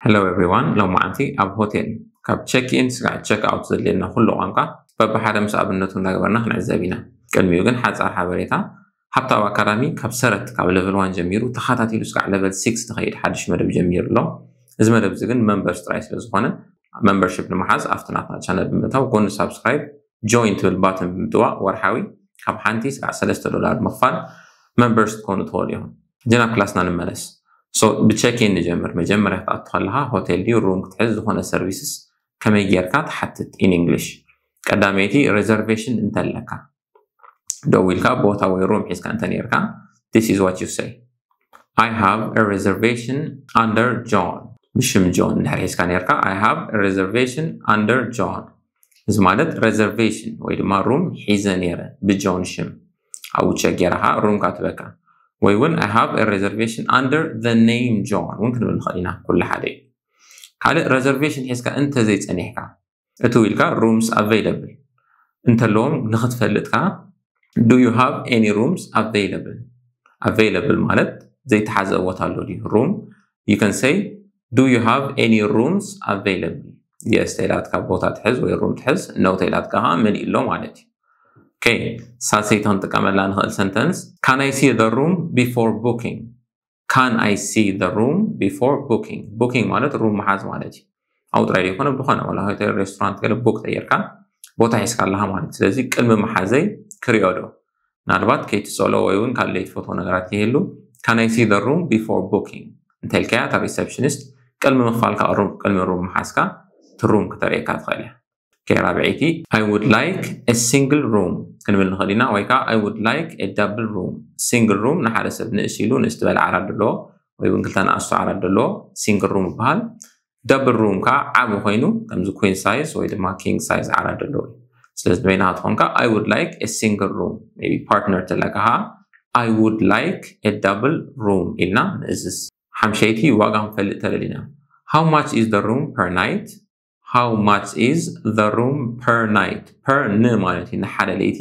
Hello everyone፣ ሎማዓንቲ ኣብ ሆቴል ካብ check in ስጋዕ check out ዘድልየና ኩሉ ቋንቋ በብሓደ ምስ ኣብነቱ እንዳገበርና ክንዕዘብ ኢና። ቅድሚኡ ግን ሓጻር ሓበሬታ፣ ሃብታዊ ኣካዳሚ ካብ ሰረት ካብ level one ጀሚሩ ተኸታቲሉ ስጋዕ level six ዝኸይድ ሓድሽ መደብ ጀሚሩ ኣሎ። እዚ መደብ እዚ ግን members ጥራይ ስለ ዝኾነ membership ንምሓዝ ኣብቲ ናትና ቻነል ብምእታው ጎኒ subscribe join ትብል button ብምጥዋቕ ወርሓዊ ካብ ሓንቲ ስጋዕ ሰለስተ ዶላር ምኽፋል members ክትኮኑ ትኽእሉ ኢኹም። ጀና ክላስና ንመለስ። So ብ check in ንጀምር። መጀመርያ ክትኣቱ ከለኻ ሆቴል ድዩ ሩም ክትሕዝ ዝኾነ services ከመይ ጌርካ ትሓትት in English። ቀዳመይቲ reservation እንተለካ ደው ኢልካ ቦታ ወይ ሩም ሒዝካ እንተ ኔርካ this is what you say. I have a reservation under John። ብሽም ጆን እንድሕር ሒዝካ ኔርካ I have a reservation under John። እዚ ማለት reservation ወይ ድማ ሩም ሒዘ ኔረ ብጆን ሽም ኣብኡ check ጌርካ ሩም ካትበካ ወይ እውን I have a reservation under the name John እውን ክንብል ንኽእል ኢና። ኩሉ ሓደ እዩ። ካልእ reservation ሒዝካ እንተዘይጸኒሕካ እትው ኢልካ rooms available እንተለዎም ንኽትፈልጥ ከኣ do you have any rooms available? Available ማለት ዘይተሓዘ ቦታ ኣሎ ድዩ? Room you can say do you have any rooms available? Yes ተኢላትካ ቦታ ትሕዝ ወይ ሩም ትሕዝ። No ተኢላትካ ከኣ መሊእ ኣሎ ማለት እዩ። Okay ሳልሰይቲ ክንጥቀመላ ንኽእል sentence can I see the room before booking? Can I see the room before booking? Booking ማለት ሩም ምሓዝ ማለት እዩ። ኣብኡ ጥራይ ዘይኮነ ብኾነ ዋላ ሆቴል ሬስቶራንት ገለ book ተጌርካ ቦታ ሒዝካ ኣለኻ ማለት እዩ። ስለዚ ቅድሚ ምሓዘይ ክሪኦ ዶ? ምናልባት ከይትጸሎ ወይ እውን ካልእ ትፈትዎ ነገራት ከይህሉ can I see the room before booking እንተ ኢልካያ እታ receptionist ቅድሚ ምኽፋልካ ቅድሚ ሩም ምሓዝካ እቲ ሩም ክተርእየካ ትኽእል እያ። Okay ራብዐይቲ I would like a single room ክንብል ንኽእል ኢና ወይ ከዓ I would like a double room። Single room ንሓደ ሰብ ንእስ ኢሉ ንእስ ዝበለ ዓራት ዘለዎ ወይ እውን ክልተ ንኣሽቱ ዓራት ዘለዎ single room ይበሃል። Double room ከዓ ዓቢ ኮይኑ ከምዚ queen size ወይ ድማ king size ዓራት ዘለዎ እዩ። ስለዚ በይንኻ ትኾንካ I would like a single room maybe partner ተለካ ከዓ I would like a double room ኢልና ንእዝዝ። ሓምሸይቲ ዋጋ ክንፈልጥ ተደሊና how much is the room per night? How much is the room per night? Per ን ማለት እዩ ንሓደ ለይቲ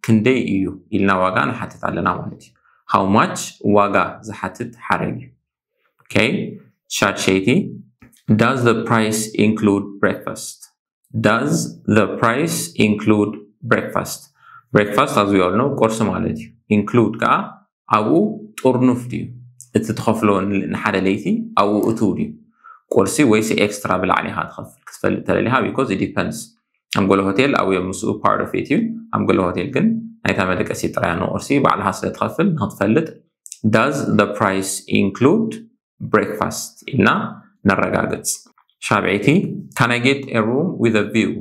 ክንደይ እዩ ኢልና ዋጋ ንሓትት ኣለና ማለት እዩ። How much ዋጋ ዝሓትት ሓረግ እዩ። Okay ሻድሸይቲ does the price include breakfast? Does the price include breakfast? Breakfast as we all know ቁርሲ ማለት እዩ። Include ከዓ ኣብኡ ጥርኑፍ ድዩ እቲ ትኸፍሎ ንሓደ ለይቲ ኣብኡ እትው ድዩ ቁርሲ ወይሲ ኤክስትራ ብላዕሊ ኢኻ ትኸፍል ክትፈልጥ ተደሊኻ because it depends ኣብ ገለ ሆቴል ኣብኡ እዮም ምስኡ part of it እዩ ኣብ ገለ ሆቴል ግን ናይታ መደቀሲ ጥራያ ንቁርሲ ባዕልኻ ስለ ትኸፍል ንክትፈልጥ does the price include breakfast ኢልና ነረጋግጽ። ሻብዐይቲ can I get a room with a view?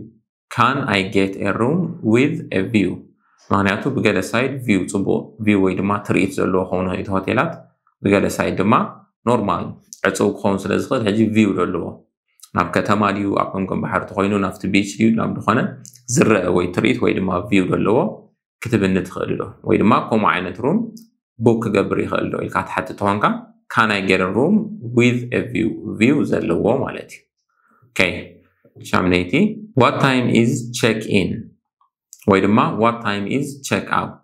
Can I get a room with a view? ምክንያቱ ብገለ side view ጽቡቕ view ወይ ድማ ትርኢት ዘለዎ ክኸውን ይኽእል እቲ ሆቴላት ብገለ side ድማ normal ዕጹው ክኸውን ስለ ዝኽእል ሕጂ view ዘለዎ ናብ ከተማ ድዩ ኣብ ገምገም ባሕሪ ተኮይኑ ናብቲ beach ድዩ ናብ ዝኾነ ዝረአ ወይ ትርኢት ወይ ድማ view ዘለዎ ክትብኒ ትኽእል ዶ ወይ ድማ ከምኡ ዓይነት room book ክገብር ይኽእል ዶ ኢልካ ትሓትት ተኾንካ can I get a room with a view view ዘለዎ ማለት እዩ። Okay ሻምነይቲ what time is check in ወይ ድማ what time is check out?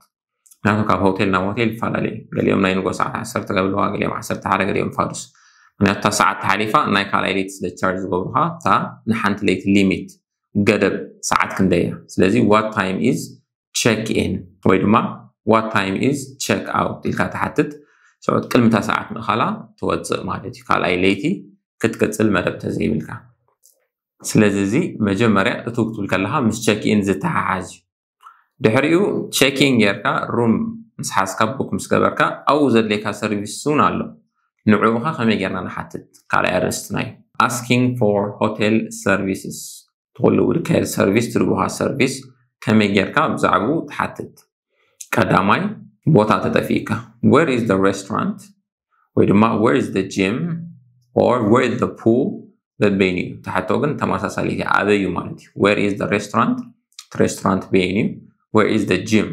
ናቱ ካብ ሆቴል ናብ ሆቴል ይፈላለዩ። ገሊኦም ናይ ንጎ ሰዓት ዓሰርተ ገብልዋ ገሊኦም ዓሰርተ ሓደ ገሊኦም ፋዱስ ምክንያቱ እታ ሰዓት ተሓሊፋ ናይ ካልኣይ ለይቲ ስለ charge ዝገብሩኻ እታ ንሓንቲ ለይቲ limit ገደብ ሰዓት ክንደይ እያ። ስለዚ what time is check in ወይ ድማ what time is check out ኢልካ ትሓትት ሰዑት ቅድሚ እታ ሰዓት ምእኻላ ትወፅእ ማለት እዩ። ካልኣይ ለይቲ ክትቅፅል መደብ ተዘይብልካ። ስለዚ እዚ መጀመርያ እትው ክትብል ከለካ ምስ check in ዝተሓሓዝ እዩ። ድሕሪኡ check in ጌርካ room ምስ ሓዝካ book ምስ ገበርካ ኣብኡ ዘድልየካ service እውን ኣሎ። ንዕኡ ከ ከመይ ጌርና ንሓትት? ካልኣይ ኣርእስትና እዩ። Asking for hotel services ትኹሉ ውድካየድ service ትድቡኻ service ከመይ ጌርካ ብዛዕባኡ ትሓትት? ቀዳማይ ቦታ ተጠፊእካ where is the restaurant ወይ ድማ where is the gym or where is the pool በበይኑ እዩ። ትሓቶ ግን ተመሳሳሊ እዩ ኣበይ እዩ ማለት እዩ። Where is the restaurant? እቲ restaurant በይኑ እዩ። Where is the gym?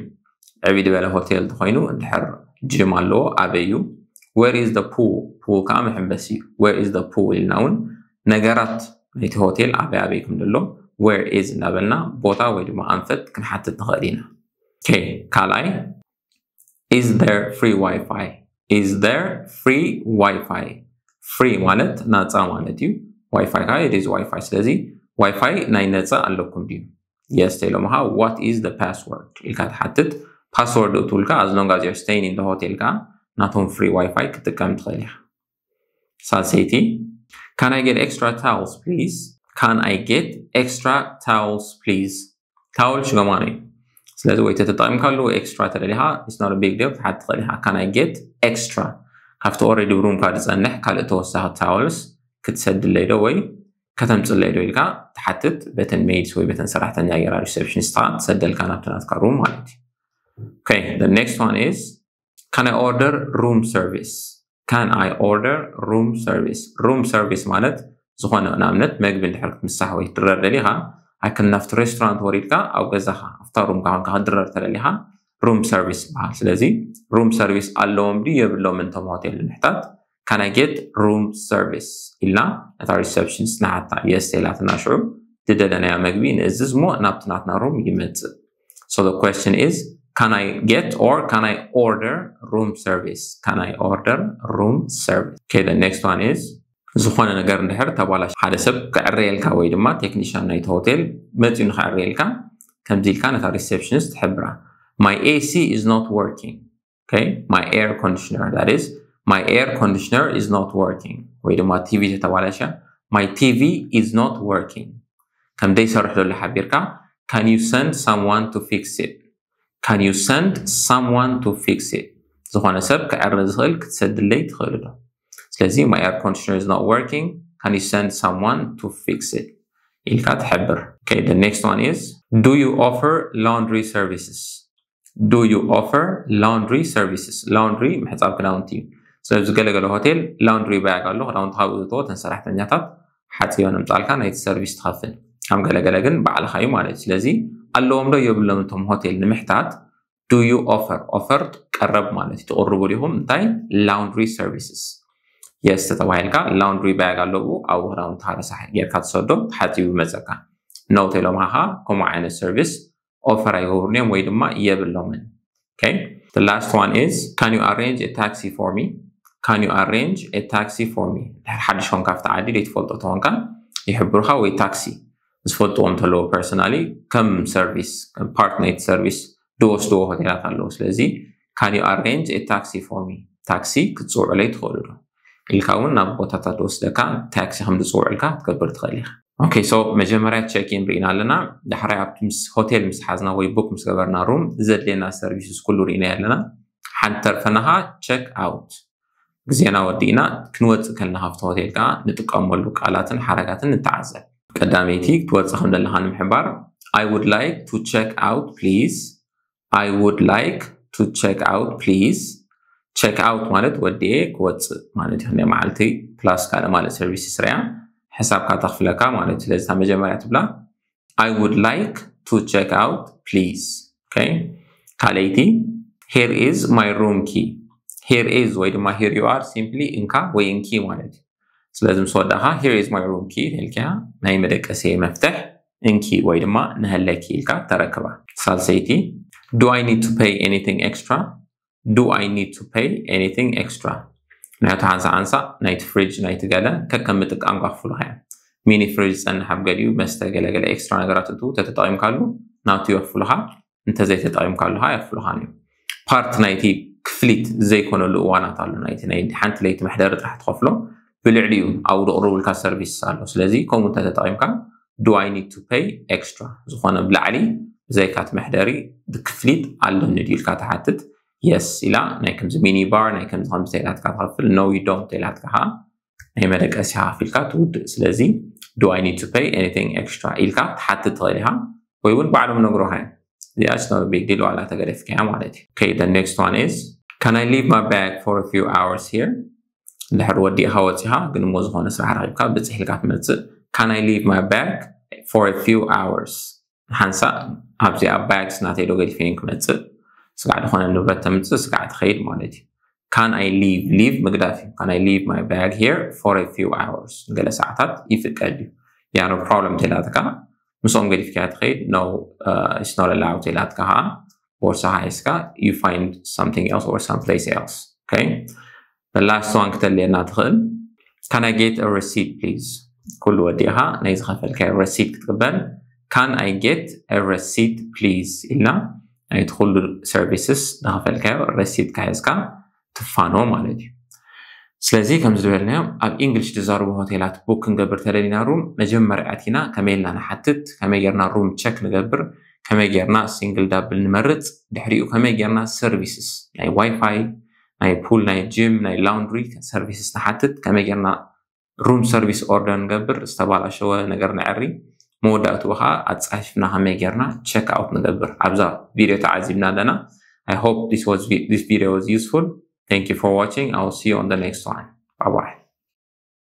ዕብይ ዝበለ ሆቴል ተኮይኑ እንድሕር gym ኣለዎ ኣበይ እዩ። Where is the pool? Pool ከዓ መሐንበሲ እዩ። Where is the pool ኢልና እውን ነገራት ናይቲ ሆቴል ኣበይ ኣበይ ከም ዘሎ where is እናበልና ቦታ ወይ ድማ ኣንፈት ክንሓትት ንኽእል ኢና። Okay ካልኣይ is there free Wi-Fi? Is there free Wi-Fi? Free ማለት ናፃ ማለት እዩ። ዋይፋይ ከ it is ዋይፋይ። ስለዚ ዋይፋይ ናይ ነፃ ኣለኩም ድዩ? Yes ተኢሎምኻ። What is the password ኢልካ ትሓትት። ፓስወርድ እትውልካ as long as you're staying in the hotel ከ ናቶም ፍሪ ዋይፋይ ክትጥቀም ትኽእል ኢኻ። ሳልሰይቲ can I get extra towels please? Can I get extra towels please? ታወል ሽገማኖ እዩ። ስለዚ ወይ ተተጠቂምካሉ ወይ ኤክስትራ ተደሊኻ it's not a big deal ክትሓት ትኽእል ኢኻ። Can I get extra? ካብቲ ኦልሬዲ ብሩምካ ዝፀንሕ ካልእ ተወሳኺ ታወልስ ክትሰድለይ ዶ ወይ ከተምፅለይ ዶ ኢልካ ትሓትት። በተን ሜድስ ወይ በተን ሰራሕተኛ ገይራ ሪሰፕሽኒስት ትሰደልካ ናብቲ ናትካ ሩም ማለት እዩ። Okay, the next one is can I order room service? Can I order room service? Room service ማለት ዝኾነ ንኣብነት መግቢ እንድሕር ክትምሳሕ ወይ ክትድረር ደሊኻ ኣይከን ናብቲ ሬስቶራንት ወሪድካ ኣብ ገዛኻ ኣብታ ሩምካ ኮንካ ክትድረር ተደሊኻ ሩም ሰርቪስ ይበሃል። ስለዚ ሩም ሰርቪስ ኣለዎም ድዩ የብሎም እንቶም ሆቴል ንምሕታት can I get room service ኢልና ነታ ሪሰፕሽኒስት ንሓታ። የስ ተኢላትና ሽዑ ዝደለናዮ መግቢ ንእዝዝ እሞ ናብቲ ናትና ሩም ይመፅእ። So the question is can I get or can I order room service? Can I order room service? Okay, the next one is ዝኾነ ነገር እንድሕር ተባላሽ ሓደ ሰብ ክዕረየልካ ወይ ድማ ቴክኒሽያን ናይቲ ሆቴል መፂኡ ንክዕረየልካ ከምዚ ኢልካ ነታ ሪሴፕሽኒስት ትሕብራ። My A C is not working. Okay, my air conditioner, that is my air conditioner is not working ወይ ድማ ቲቪ ተተባላሸ my T V is not working ከም ዘይሰርሕ ዘሎ ሓቢርካ can you send someone to fix it? Can you send someone to fix it? ዝኾነ ሰብ ክዕረ ዝኽእል ክትሰድለይ ትኽእል ዶ? ስለዚ my air conditioner is not working, can you send someone to fix it ኢልካ ትሕብር። Okay, the next one is do you offer laundry services? Do you offer laundry services? Laundry ምሕፃብ ክዳውንቲ እዩ። ስለዚ ገለገለ ሆቴል ላውንድሪ ባግ ኣሎ። ክዳውንቲ ካብ እቶ ተን ሰራሕተኛታት ሓፂዮ ንምፃልካ ናይቲ ሰርቪስ ትኸፍል። ከም ገለገለ ግን ባዕልኻ እዩ ማለት እዩ። ስለዚ ኣለዎም ዶ የብሎም እቶም ሆቴል ንምሕታት do you offer? ኦፈር ቀረብ ማለት እዩ። ትቕርቡ ዲኹም እንታይ ላውንድሪ ሰርቪስስ? የስ ተተባሂልካ ላውንድሪ ባግ ኣለዎ። ኣብኡ ክዳውንቲ ረሳሕ ጌርካ ትሰዶ ተሓፂቡ ይመፀካ። ኖ ተኢሎም ሃኻ ከምኡ ዓይነት ሰርቪስ ኦፈር ኣይገብሩን እዮም ወይ ድማ የብሎምን። Okay, the last one is can you arrange a taxi for me? Can you arrange a taxi for me? ድሕር ሓድሽ ኮንካ ኣብቲ ዓዲ ዘይትፈልጦ ተኾንካ ይሕብሩኻ ወይ ታክሲ ዝፈልጥዎ እንተለዎ personally ከም ሰርቪስ ከም ፓርት ናይቲ ሰርቪስ ዝወስድዎ ሆቴላት ኣለዉ። ስለዚ can you arrange a taxi for me? ታክሲ ክትፅውዕለይ ትኽእሉ ዶ ኢልካ እውን ናብ ቦታታት ዝወስደካ ታክሲ ከም ዝፅውዕልካ ክትገብር ትኽእል ኢኻ። Okay, so መጀመርያ ቸክ ኢን ርኢና ኣለና። ዳሕራይ ኣብቲ ምስ ሆቴል ምስ ሓዝና ወይ ቡክ ምስ ገበርና ሩም ዘድልየና ሰርቪስስ ኩሉ ርኢናዮ ኣለና። ሓንቲ ተርፈናኻ ቸክ ኣውት። ግዜና ወዲእና ክንወፅእ ከለና ካብቲ ሆቴል ከዓ ንጥቀመሉ ቃላትን ሓረጋትን ንተዓዘብ። ቀዳመይቲ ክትወፅእ ከም ዘለኻ ንምሕባር I would like to check out please. I would like to check out please. ቸክ ኣውት ማለት ወዲኤ ክወፅእ ማለት እዩ። ናይ መዓልቲ ፕላስ ካልእ ማለት ሰርቪስስ ርያ ሕሳብካ ተኽፍለካ ማለት እዩ። ስለዚ እታ መጀመርያ ትብላ I would like to check out please. Okay, ካልኣይቲ here is my room key. Here is ወይ ድማ here you are simply እንካ ወይ እንኪ ማለት እዩ። ስለዚ ምስ ወዳእኻ here is my room key ኢልካ ናይ መደቀሲ መፍትሕ እንኪ ወይ ድማ ንሀለኪ ኢልካ ተረክባ። ሳልሰይቲ do I need to pay anything extra? Do I need to pay anything extra? ናይቲ ሓንሳ ሓንሳ ናይቲ ፍሪጅ ናይቲ ገለ ከከም ምጥቃምካ ክፍሉኻ እዮም። ሚኒ ፍሪጅ ዝፀንሕ ኣብ ገሊኡ መስተ ገለገለ ኤክስትራ ነገራት እቱ ተተጠቂምካሉ ናብቲ የፍሉኻ እንተዘይተጠቂምካሉ ከዓ የፍሉኻን እዩ። ፓርት ናይቲ ክፍሊት ዘይኮነሉ እዋናት ኣሎ። ናይቲ ናይ ሓንቲ ለይቲ መሕደሪ ጥራሕ ትኸፍሎ ብልዕሊኡ ኣብኡ ዝቕርቡልካ ሰርቪስ ኣሎ። ስለዚ ከምኡ እንተተጠቂምካ do I need to pay extra ዝኾነ ብላዕሊ ብዘይካ እቲ መሕደሪ ክፍሊት ኣለኒ ድዩ ኢልካ ትሓትት። የስ ኢላ ናይ ከምዚ ሚኒ ባር ናይ ከምዚ ከምዚ ተይላትካ ትኸፍል። No you don't ተይላትካ ከዓ ናይ መደቀሲ ከፊልካ ትውድእ። ስለዚ do I need to pay anything extra ኢልካ ትሓትት ትኽእል ኢኻ ወይ እውን ባዕሎም ነግሮኻ እዮም። እዚኣ it's not a big deal ዋላ ተገደፍካያ ማለት እዩ። Okay, the next one is can I leave my bag for a few hours here? ድሕር ወዲእኻ ወፂኻ ግን እሞ ዝኾነ ስራሕ ረኺብካ ብፅሕ ኢልካ ትመፅእ። Can I leave my bag for a few hours? ሓንሳእ ኣብዚኣ ባግስ ናተይ ዶ ገዲፈን ክመፅእ ስጋዕ ዝኾነ ንብረት ተምፅእ ስጋዕ ትኸይድ ማለት እዩ። Can I leave? ሊቭ ምግዳፍ እዩ። Can I leave my bag here for a few hours? ገለ ሰዓታት ይፍቀድ እዩ። ያ no problem ተላትካ ምስኦም ገዲፍካ ትኸይድ። No, it's not allowed ተላትካ ከዓ ቦርሳኻ ሒዝካ you find something else or some place else. Okay, the last one ክተልየና ትኽእል Can I get a receipt please? ኩሉ ወዲእኻ ናይ ዝኸፈልካዮ receipt ክትቅበል። Can I get a receipt please ኢልና ናይቲ ኩሉ services ዝኸፈልካዮ receipt ካ ሒዝካ ትፋኖ ማለት እዩ። ስለዚ ከም ዝበልናዮ ኣብ English ዝዛረቡ ሆቴላት book ክንገብር ተደሊና room መጀመርያ ኣቲና ከመይ ኢልና ንሓትት፣ ከመይ ጌርና room check ንገብር፣ ከመይ ጌርና single double ንመርጽ፣ ድሕሪኡ ከመይ ጌርና services ናይ ዋይፋይ ናይ pool ናይ gym ናይ laundry services ንሓትት፣ ከመይ ጌርና room service order ንገብር፣ ዝተባላሸወ ነገር ነዕሪ፣ መወዳእትኡ ከዓ ኣጻፊፍና ከመይ ጌርና check out ንገብር ኣብዛ video ተዓዚብና ኣለና። I hope this was this video was useful. Thank you for watching. I will see you on the next one.